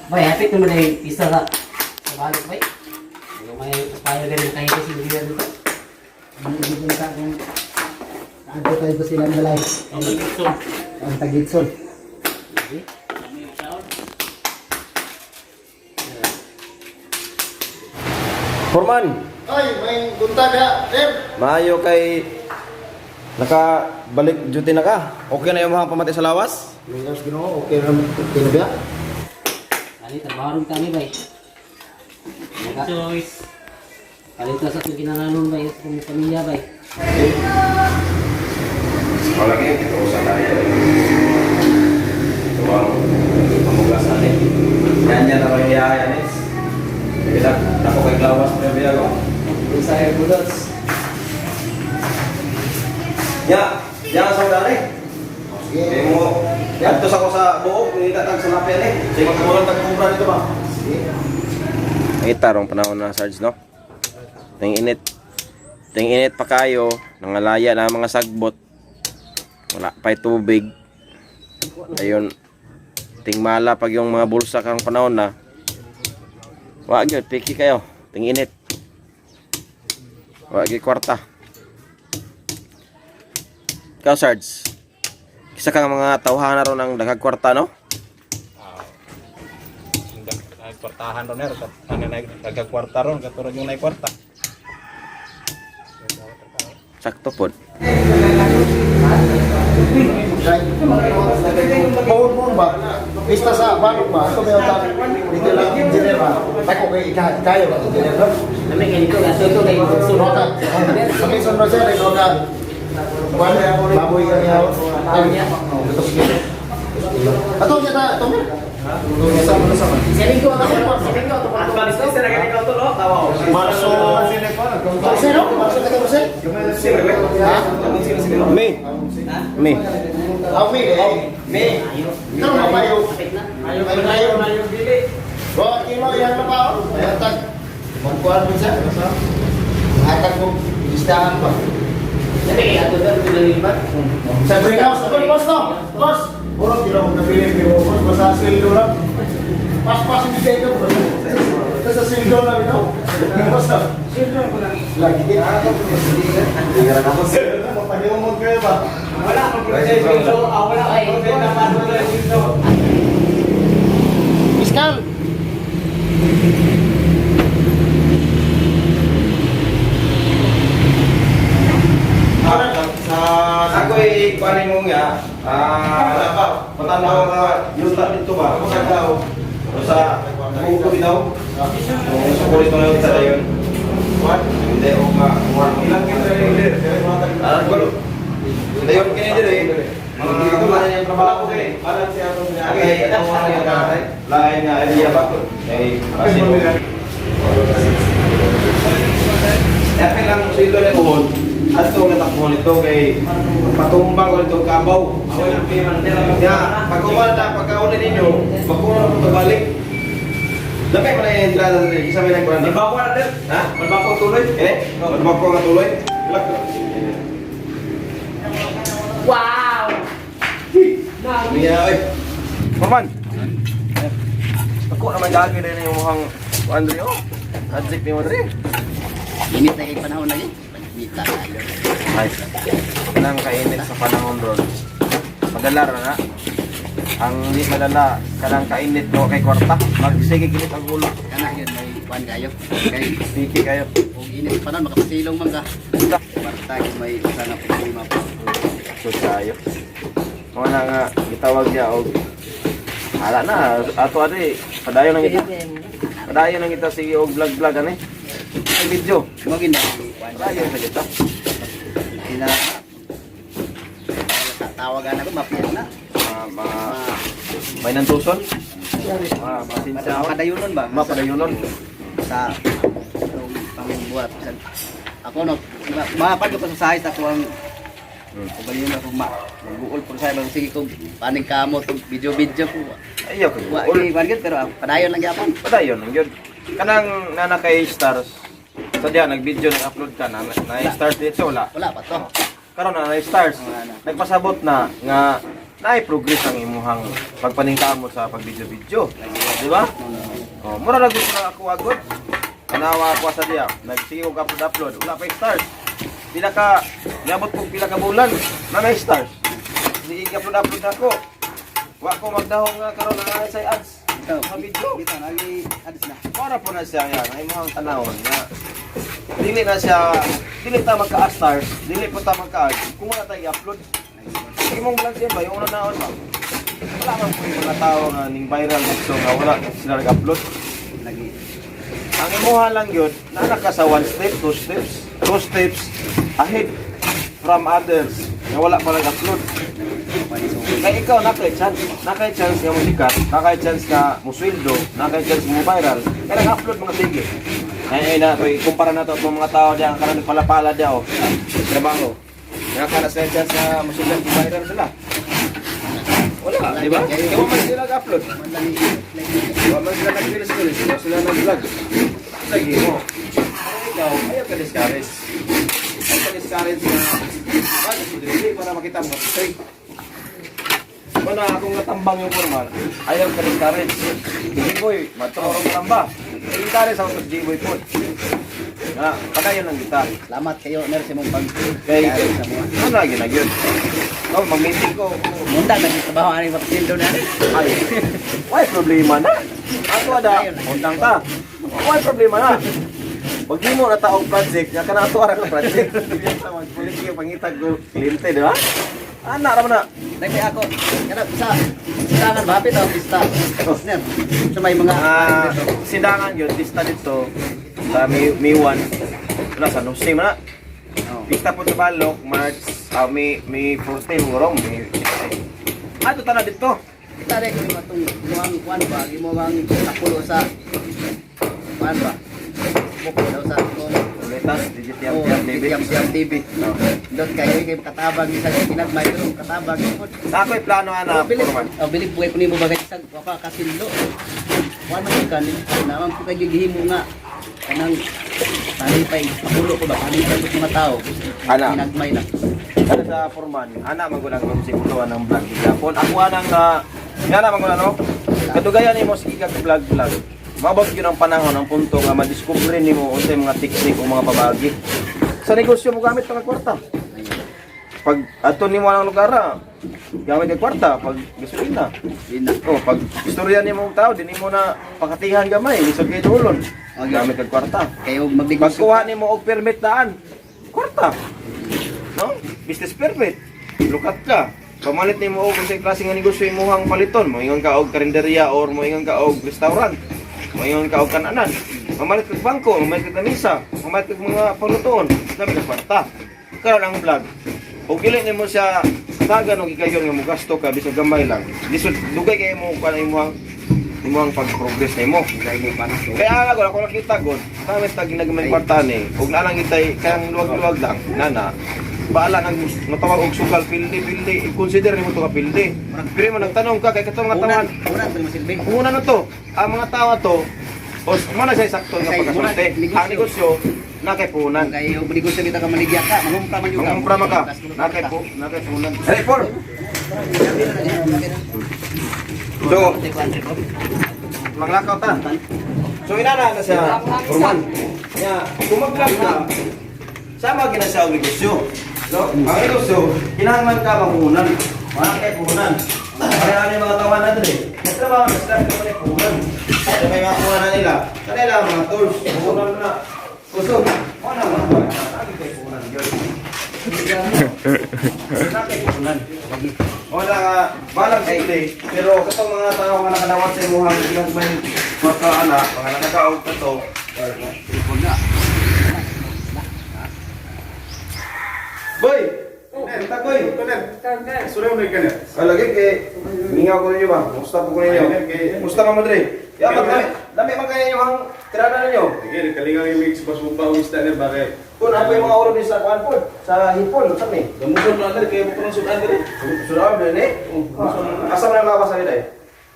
Bay, hapit naman ay isa sa balik, bay. Ano may payo din kayo kasi hindi na dito. Hindi ka kung ano tayo ko sila ang balay. Ang gitson. Ang tagitson. Forman, Ay, may buntag ha. Em, maayo kay nakabalik duty na ka. Okay na yung mga pamati sa lawas? Mingas Ginoo, okay na okay na ba? Ali, trabaho rin kami, bay. Choice. Palito sa itong kinananon, bay. Sa itong pamilya, bay. Wala kayo, ito sa tayo. Ito ang pamugasan eh. Yan yan ako yung iyayan eh. Sige lang, ako kay lawas pa yung biyago. Sa air bullets. Ya, ya sa udan eh. Sige. Kaya mo, adto sa ko sa buok, nitatag sa lapian eh. Sige, magkamulan tagkumpra dito ba? Sige. Ang itarong panahon na Sarge, no? Ting init. Ting init pa kayo, nangalaya na ang mga sagbot. Wala pa'y tubig. Ayun, ting mala pag yung mga bulsa karong panahon na. Wa gyud piki kayo, ting init. Wa gyud kwarta. Ikaw, Sarge. Isa kang mga tawhana ron ang daghag kwarta, no? Nagkwartahan ron er, ano nagkakwarta ron, katurog yung nagkwarta. Sakto pod. Mawag mo ba? Pista sa balok ba? Ito may utang. Dito lang engineer ba? Ako kay kayo ba engineer ba? Namin, ganito. Gasto ito kay Gitson. Roka. Kami sun Rosel, roka. Buwan, baboy ka niya. Ato niya ta, ato mo. Sa mo sa mo. Sa linggo, ako. Sa linggo, ito pa. Marso. Marso, no? Marso ka Rosel? Ha? Me. Me. Ah, May, eh. May. Ikaw na mayo. Hapit na. Mayo mayo. Bo, kilo yan na pa. oh. Ayan tag. Magkuhan mo siya. Atag mo listahan pa. Namin, ato doon, ito na Sa greenhouse, ako ni boss no. Boss, puro kilo mo nabili pero boss basta sweldo lang. Pas-pas hindi kayo boss. Basta sweldo lang ito. Boss no. Sweldo ko lang. Lagi din. Mapahimod kayo ba? Iskal. Sa ako ay kuanin mo nga. Ah, matanaw nga yuta dito ba? Ako sa tao. O sa buko bitaw. Kung sa kulit na yuta dayon. What? Hindi o nga. Ilang Ah, gulo. Dayon kini dire. Mga kumain yung trabaho kay. Okay, ito nga lain nga idea ba? Ay, kasi Dapat lang silo na tuhod. Ato nga takbo nito kay patumbang ko nito kabaw. Ya, pag kumala pagkauna ninyo, magkuha na ito balik. Dami man na yung entrada sa isa may nagkuhan. Malbako na din. Ha? Malbako tuloy. Eh, malbako nga tuloy. Ilak. Wow! Niya, oy. Paman. Ako naman gagi na yung mukhang Andre oh. Adject ni mo dre. Init na kay panahon lagi. Panita kayo. Ay, kanang kainit sa panahon ron. Madala ra na. Ang di madala, kanang kainit no kay kwarta. Magsige kinit ang ulo. Kana yun may kuan kayo. Kay Piki kayo. kung init pa panahon makapasilong man ka. Kwarta gyud may usa nga problema po. So tayo. Mga na nga gitawag niya og ala na ato adi padayon lang kita. Padayon lang kita sige og vlog vlog ani. Ay video. Mo gina. Padayon sa kita. Sila tawagan ako mapiyan na. Ma, ma, may nantuson. Ma, masinsa. Makadayunon ba? Mapadayonon. Sa itong pangbuhat. Ako no, mapag ko sa size ako ang Kabaliyon ako ma. Maguol po sa bang sige ko paning kamo tong video-video ko. Ayaw ko. Wa ni bargain pero padayon lang gyapon. Padayon lang yun. Kanang nana kay stars. So diyan nag-video nag-upload ka na na stars dito wala. Wala pa to. Karon na na stars. Wala na. Nagpasabot na nga naay progress ang imuhang pagpaningkamot sa pag-video-video. Di ba? Oh, mura ra gud na ako agod. Tanawa ako sa diya. Nagsige og upload upload. Wala pa stars. Pila ka niabot kog pila ka bulan na na stars. Sige upload upload ako. Wa ko magdahong nga karon na sa ads. Ito, Sa video. Dito lagi ads na. Para po na siya yan, ay mga tanawon nga dili na siya, dili ta magka-stars, dili po ta magka-ads, kung wala tayo i-upload. Imong vlog siya ba, yung una naon ba? Wala man po yung mga tao nga ning viral dito nga wala sila nag-upload. Lagi. Ang imuha lang yun, nana ka sa one step, two steps ahead from others nga wala pa nag-upload. Kaya ikaw, nakay chance nga musikat, nakay chance nga musweldo, nakay chance mo viral, kaya nag-upload mga sige. Ay, ay na, kung kumpara na to itong mga tao diyan, karang nagpalapala diyan, oh, trabaho. Nakakala sila chance na musweldo, viral sila. Wala, di ba? Kaya man sila nag-upload. Wala man sila nag-reels, wala sila nag-vlog. Lagi mo. Kaya ikaw, ayaw ka discourage. Ayaw ka discourage na, bakit mo dili para makita mo, straight. Wala akong natambang yung formal. Ayaw ka discourage. J-Boy, maturong tamba. Encourage ako sa J-Boy po. Na, padayon lang kita. Salamat kayo ner sa imong pag Kay, sa mga. ano na ginagyon? Oh, mag-meeting ko. Munda na trabaho ani magsildo na. Ay, why problema na? Ato ada, undang ta. Why problema na? Pag di mo na taong project, nga kana ato ara ka project. Hindi ta magpulit yung pangitag ko kliyente, di ba? Ana ra man na. Nagmay ako. Kana sa silangan ba hapit ang pista. Ner. Sa may mga Ah, sindangan yun, pista dito sa May 1. Wala sa Jose man na. Oh. Pista po sa Balok, March, May 14 ngurong, May 16. Ato tana dito. Kita rin kung itong imuhang kuan ba, imuhang kapulo sa kuan ba. Buko daw sa imong Ulitas, Digitiam oh, Tiam TV. Tiam Tiam TV. Dot kayo kay katabang isa kinagmay pero katabang. Sa ako'y plano ana, Bilib, Purman. oh, bilib buhay ko nimo bagay sa wapa kasinlo. Kuan man gyud kanin, naman po kay gihimo nga kanang talipay papulo ko ba kalipay ko mga tao. Ana. Kinagmay na. Ano sa Purman, ana magulang kong sikuluan ng vlog gihapon. Ako anang nga na magulang no. Kadugayan nimo sige kag vlog vlog. Maabot gyud ang panahon ang punto nga madiskubre nimo unsay mga teknik o mga pabagi. Sa negosyo mo gamit pa kag kwarta. Pag ato nimo ang lugar gamit kag kwarta pag gasolina. Yun na. Oh, pag istorya nimo og tao, dinhi mo na pakatihan gamay, lisod kay dulon. Okay. Gamit kag kwarta. Kayo magnegosyo. Pagkuha nimo og permit daan, kwarta. No? Business permit. Lukat ka. Pamalit nimo og unsay klase nga negosyo imuhang paliton, moingon ka og karinderya or moingon ka og restaurant. Moingon ka og kananan. Mamalit kag bangko, mamalit kag lamesa, mamalit kag mga panglutoon, dami kag kwarta. Karon ang vlog. Og dili nimo siya tagan og ikayon nga mogasto ka bisag gamay lang. Lisod dugay kay mo kuan imuhang imuhang pag-progress nimo. Kay mo pa na. Kaya nga gud ako nakita gud, kami tag ginagmay kwarta ni, ug naa lang itay kayang luwag-luwag lang, nana. Baala nang matawag og sugal pildi pildi, i-consider nimo to ka pildi. Pero mo nagtanong ka kay katong mga Unan, tawan, unan pa masilbi. una na to, ang mga tawa to, os mo na siya sakto nga Kay pagkasulti. negosyo. Ang negosyo na kay puhunan. Kay og negosyo kita ka maligya ka, mangumpra man yun ka. Mangumpra man ka, na kay pu, na kay puhunan. Hey, por. So, manglakaw ta. So inana na siya, Furman. Ya, kung mag-vlog ka, sama gina siya ang negosyo. No? Ang negosyo, kinahanglan ka mamuhunan. Mga kay puhunan. Kaya ano yung mga tawa natin eh. Nagtrabaho na sila, pero may puhunan. Kaya may mga puhunan nila. Kanila mga tools, puhunan na. Kusog, wala mga puhunan. Lagi kay puhunan yun. Wala nga, balang simple, pero katong mga tao nga nakadawat sa imuhang ginagmay kwarta ana, mga nakadaog kato. Boy! Ner, boy! Surah mo ka na. Alagi kay mingaw ko ninyo ba? Musta po ko ninyo? Musta ka madre? Ya, pag dami, dami man kayo ang tirada ninyo. Sige, kalingaw yung mix basuba o isda na bakit. Kun ako yung mga oro din sa kuan po, sa hipon, sa mi. Gamuson na lang kay mo kanang sudan diri. Sudah din eh. Asa man ang lawas sa nila eh?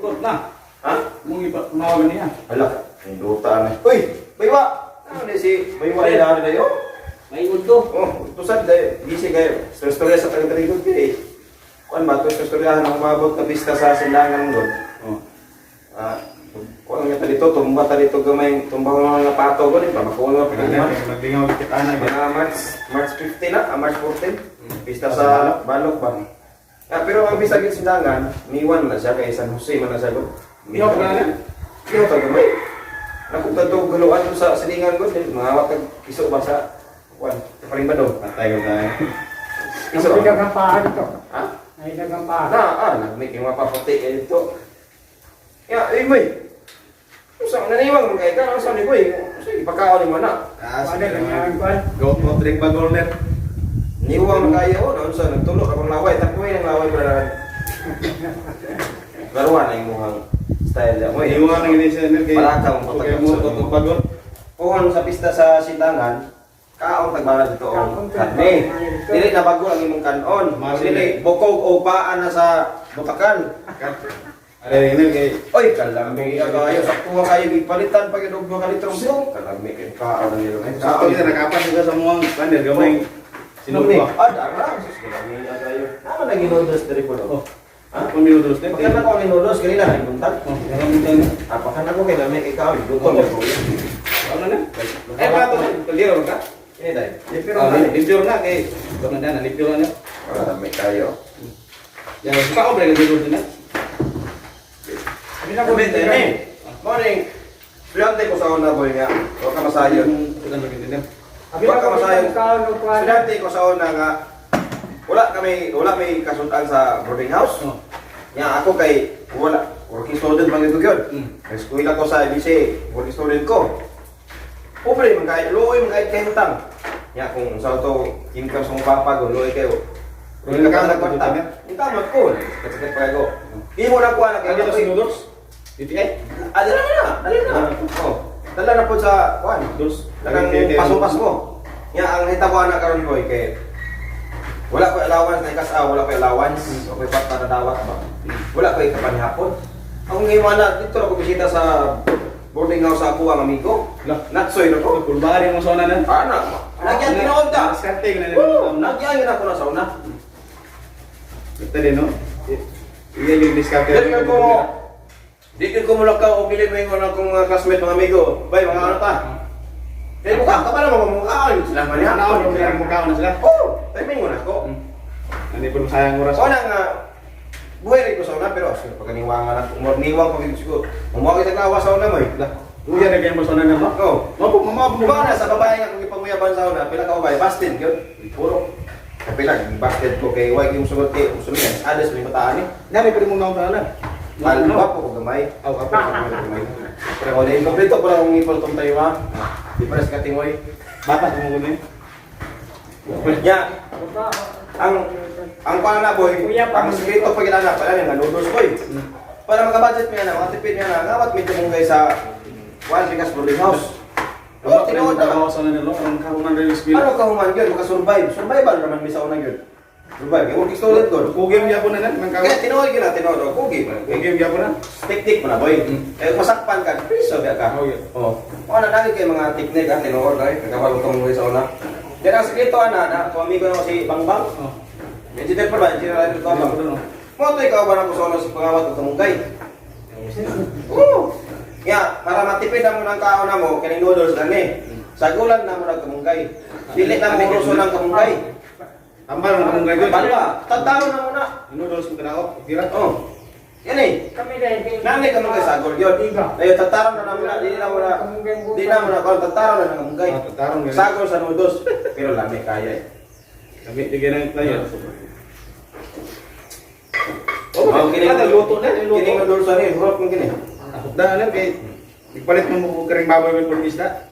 Prot na. Ha? Mong ipa tumawagan niya. Hala, ang duta na. Uy, baywa. Ano ni si baywa nila ano dayo? May udto. Oh, tusad dayo. Busy kayo. Storya sa tagtalikod kay. Kuan ba to storyahan ang umabot na pista sa silangan god. Oh. Ah, kuan nga ta dito, tumba ta dito gamay, tumba ko mga pato god, ba makuha nga pagkaman. Maglingaw kita ana. Mga March 15 na, March 14. Pista sa Balok ba? Ah, pero ang pista gid silangan, miwan na siya kay San Jose man na siya god. Ihaw ka na? Ihaw ta gamay. Nakita to galuan to sa silingan god, mga watag kiso ba sa kuan, paring ba do? Patay ko tayo. Kiso. Ay, dagang paa dito. Ha? Ay, dagang paa. Na, nagmik yung mapaputi eh ito. Ya, eh, boy. Usa naniwang man kay ka, unsa ni boy? Usa ipakaon nimo na. Ah, Ano lang yan, kuwan? Go mo drink ba golden? Niwang man kayo oh, unsa nagtulo ka pang laway, tapoy ang laway para na. Laruan na imong style ya. Moy, Iwa nang ini siya kay. Palaka mong Kay mo to bagol. Pohon sa pista sa sindangan, kaon tagbala dito ang karne. Dili na bago ang imong kanon. Dili bukog o paa na sa butakan. Are ini kay Oy, kalami kayo. Sakto kayo gipalitan pag og duha ka litrong bukog. Kalami kay kaon ang nilo. Sakto kita nakapas ka sa mga kaner gamay Sinugba. sinugba. Ah, dara. Sus, kalami kayo. Tama na ginoodles diri po. Oh. Ha? Kung minutos din. Pagka na ko ang noodles kanina na ibuntag. Oh, gamutan na. Apakan ako kay lami kay kaon. Luto mo ko. Ano na? Eh, pa to, paliro ka. Ini dai. Limpyo na, limpyo na kay. Ganun na, limpyo na. Kalami kayo. Yan, sa ko brega dito din na. Hindi na ko Sabi tayo ni. Morning. Estudyante ko sa una boy nga. Huwag ka masayon. Abi Huwag ka masayon. Kaon o kuwan. Estudyante ko sa una nga. Wala kami, wala may kasutan sa boarding house. Oh. Nga ako kay wala working student man gyud yun. Nag-eskwela ko sa ABC, working student ko. Pobre man kay luoy man kay kay utang. Nya kung sa to income sa mong papa go luoy kayo. Luoy ka na kwarta. Intamot ko. Kasakit pa ko. Imo na ko anak Ano sa noodles? DTI? Ah, dala na na. Dala na. Oh. Dala na po sa kuan. Noodles. Dagang paso-pas mo. Nya ang hitabo ana karon boy kay wala ko allowance na ikas wala ko allowance. Okay pa para dawat ba. Wala ko ikapanihapon. Ang ngayon na dito ako bisita sa boarding house sa ako ang amigo. Lah. Natsoy na ko. Kulbari mo sa una na. Ana, nagyan tinuod ka. Diskarte ko na Woo, nagyan yun ako na sa una. Ito din no. Iya yung diskarte. Dili ko mo. Dili ko mulakaw og dili mo ingon akong mga classmate mga amigo. Bay mga ano ta. Dili mo ka kabalo mo mukhaon sila man ya. Naon yung silang mukhaon na sila. Oh, timing mo na ako. Ano po sayang oras. Wala nga buhay rin ko sa una pero sige pagkaniwangan ako. Umorniwang ko gid siguro. Umuwi sa lawa sa una mo eh. Lah, Uya na kayo mo sa una na mo. Oh. Mapo, mamapo. Ba na sa babae nga kung ipanguyaban sa una, pila ka babae, busted yun. Puro. Kapila, busted ko kay wag yung sugot kay usumian. Adas may bataan eh. Nari pa rin mong naon na. Alba po ko gamay. Aw, apo ko gamay. Pero ko din kompleto pala kung ipol tong tayo ha. Di pa sa katingoy. Bata ko mo kunin. Ya, ang kuan na boy, ang sikreto pag inana pala nga noodles boy. Para maka-budget mi ana, makatipid mi ana, ngawat medyo mong kay sa kuan bigas boarding house. Oh, tinuod na. Sa una nilo, ang kahuman rin yung eskwela. Ano ka human gyud, maka-survive. Survival raman mi sa una gyud. Survive. Kay working student gud. Kugim gyapon na nan, mang Kaya kawa. tinuod gyud na tinuod oh, kugi man. Kugim gyapon na. Teknik mo na boy. Eh masakpan ka, piso ba ka? Oh, yeah. Oh. Mo na nagi kay mga teknik ah tinuod ay nagkabalo ka mo sa una. Diyan ang sikreto ana na ko amigo na ko si Bangbang. Oh. Engineer pa ba? Engineer rin ko ba? Mo to ikaw ba na ko sa una sa pangawat og kamunggay? Oo. Ya, para matipid ang unang kaon na mo, kining noodles lang ni. Sagulan na mo ng kamunggay. Dili na mo uruso ng kamunggay. Tambal ang kamunggay gyud. Balwa, tantaro na muna. Noodles mo kana tira. Oh. Yan eh. Kami dahil. Nanay ka mong sagol yun. Dayo tataron na naman na, di na mo na, di na mo na, kon tataron na ng kamunggay. Ah, tataron ganun. Sagol sa noodles. Pero lami kaya eh. Kami di ganang tayo. Oh, Oh, kini kini luto na, luto. Kini nga dorsa ni, hurap man kini. Da na kay ipalit mo mo karing baboy may pag isda.